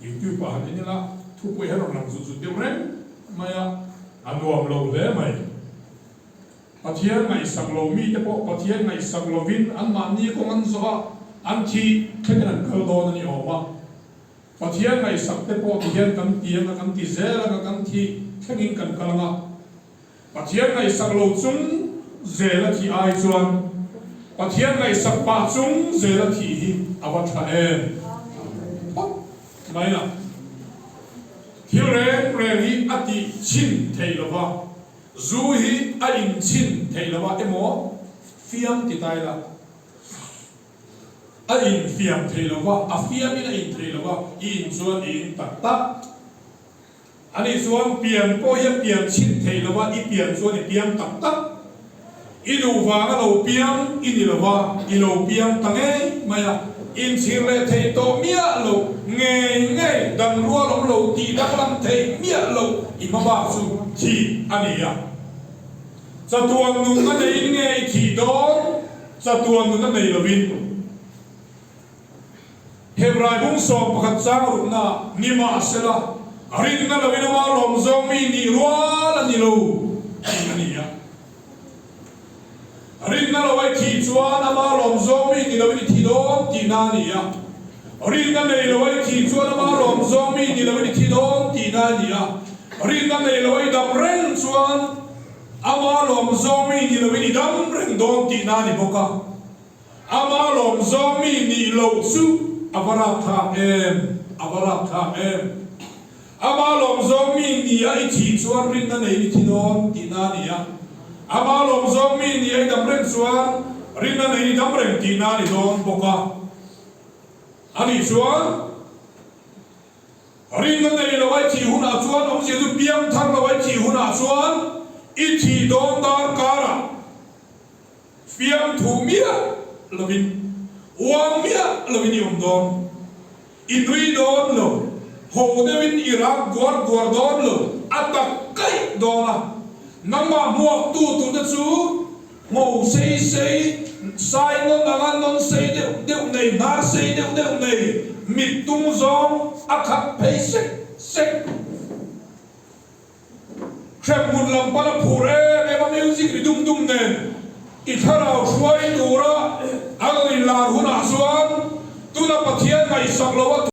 Youtube ah han en ila thupui hi a rawn lang zut zut deuh reng mai a, a nuam lo hle mai. Pathian ngaihsak lo mite pawh Pathian ngaihsak lovin anmahni kawng an zawh a, an thih thlengin an kal dawn a ni awm a. Pathian ngaihsak te pawh ti hian kan ti anga, kan ti zel anga, kan thih thlengin kan kal anga. Pathian ngaihsak lo chung zel a thih ai chuan Pathian ngaihsak pah chung zel a thih hi a va tha em? Phawt mai a. Thil reng reng hi a tih chhin theih lo va, zu hi a in chhin theih lo va emaw fiam ti ta ila. A in fiam thei lo va, a fiamin a in thei lo va, i in chuan i in tak tak. Ani chuan pian pawh hi a pian chhin thei lo va, i pian chuan i piang tak tak. I duh vanga lo piang i ni lo va, i lo piang ta ngei mai a, inchhir leh thei tawh miah lo, ngei ngei dan rual awm lo tih danglam theih miah lo i hmabak chu thih a ni a. Chatuan nun a neiin nge i thih dawn? Chatuan nun a nei lovin. Hebrai bung 11 chang rukna ni mahsela, rinna loin ama lawm zawng mi nih rual a ni lo tih a ni a. Rinna lo ai thih chuan ama lawm zawng mi ni loin i thi dawn tihna a ni a. Rinna nei lo ai thih chuan ama lawm zawng mi ni loin i thi dawn tihna a ni a. Rinna nei lo ai dam reng chuan ama lawm zawng mi ni loin i dam reng dawn tihna a ni bawk a. Ama lawm zawng mi nih loh chu a va rapthlak em? A va rapthlak em? Ama lawm zawng mi ni a i thih chuan rinna nei i thi dawn tihna a ni a. Ama lawm zawng mi ni a i dam reng chuan rinna nei i dam reng tihna a ni dawn bawk a. A nih chuan rinna nei lo a i thih hunah chuan awmzia chu piangthar lo a i thih hunah chuan i thih dawn darkarah Fiamthu miah lovin, uang miah lovin i awm dawn. I nui dawn lo, ho deuhin i rak guar guar dawn lo, a tak kaih dawn a. Nangmah hmuaktu turte chu ngho sei sei, sai nawn anga nawn sei deuh deuh nei, hnar sei deuh deuh nei, mit tung zawng a khat phei sek sek. Hremhmun lam pan a phur em em a, music ri dum dum nen i thlarau hruai tura a rawn inlar hunah chuan tuna Pathian ngaihsak lo a.